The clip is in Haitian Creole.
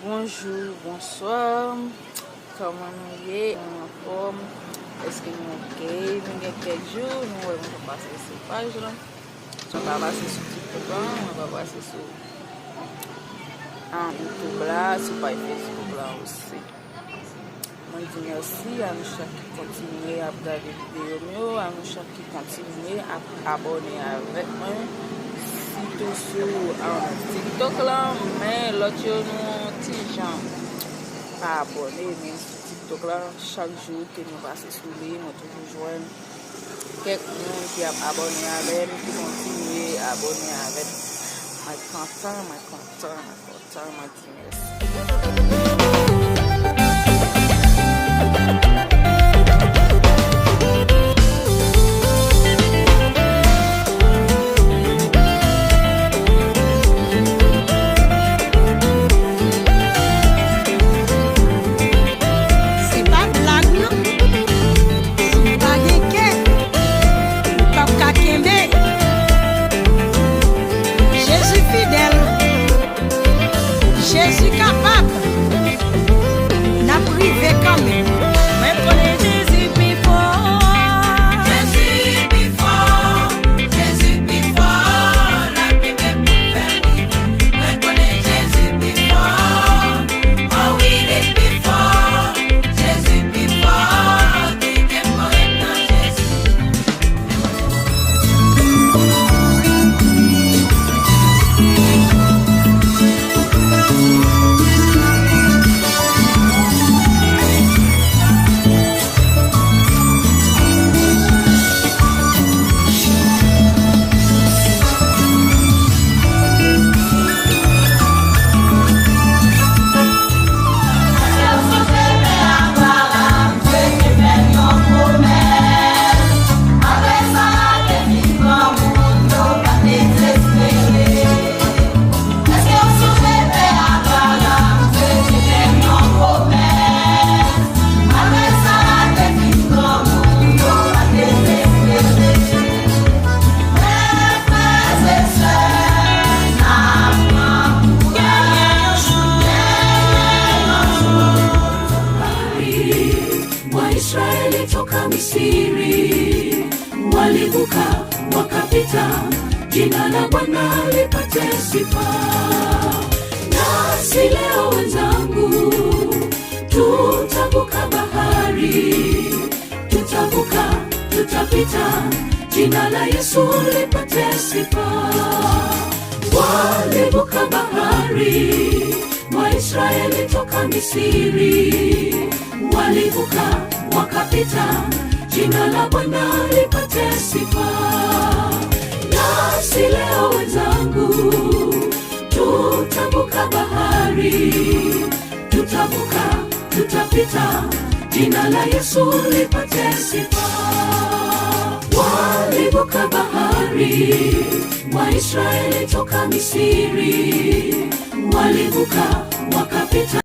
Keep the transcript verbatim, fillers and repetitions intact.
Bonjou, bonswa. Kòman nou ye? Nou anfòm? Èske nou oke? Nou gen kèk jou nou wè mwen pa pase sou paj lan. Mwen pa pase sou TikTok lan, mwen pa pase sou, ah, YouTube la, sou paj Facebook la osi. Mwen di mèsi a nou chak ki kontinye ap gade videyo m yo, a nou chak ki kontinye ap abòne avèk mwen, sitou sou, ah, TikTok lan, men lòt yo nou ti jan pa abòne, men sou TikTok lan, chak jou ke mwen pase sou li, mwen toujou jwenn kèk moun ki ap abòne avè m, ki kontinye abòne avè m. Mwen kontan, mwen kontan, mwen kontan, mwen di mèsi. Se pa blag, non. Si w pa gen kè, ou p ap ka kenbe. Jezi fidèl. Jezi kapab. N ap rive kanmenm. Mwen konnen Jezi pi fò. Jezi pi fò. Jezi pi fò. N ap rive pou fè rive. Mwen konnen Jezi pi fò. Oh wi, li pi fò. Jezi pi fò. Kite m ret nan Jezi. Waisraeli toka Misiri, walivuka wakapita, jina la Bwana lipate sifa. Nasi leo wenzangu, tutavuka bahari, tutavuka, tutapita, jina la Yesu lipate sifa. Walivuka bahari, Waisraeli toka Misiri, walivuka, wakapita, jina la Bwana lipate sifa. Nasi leo wenzangu, tutavuka bahari, tutavuka, tutapita, jina la Yesu lipate sifa. Walivuka bahari, Waisraeli toka Misiri, walivuka, wakapita,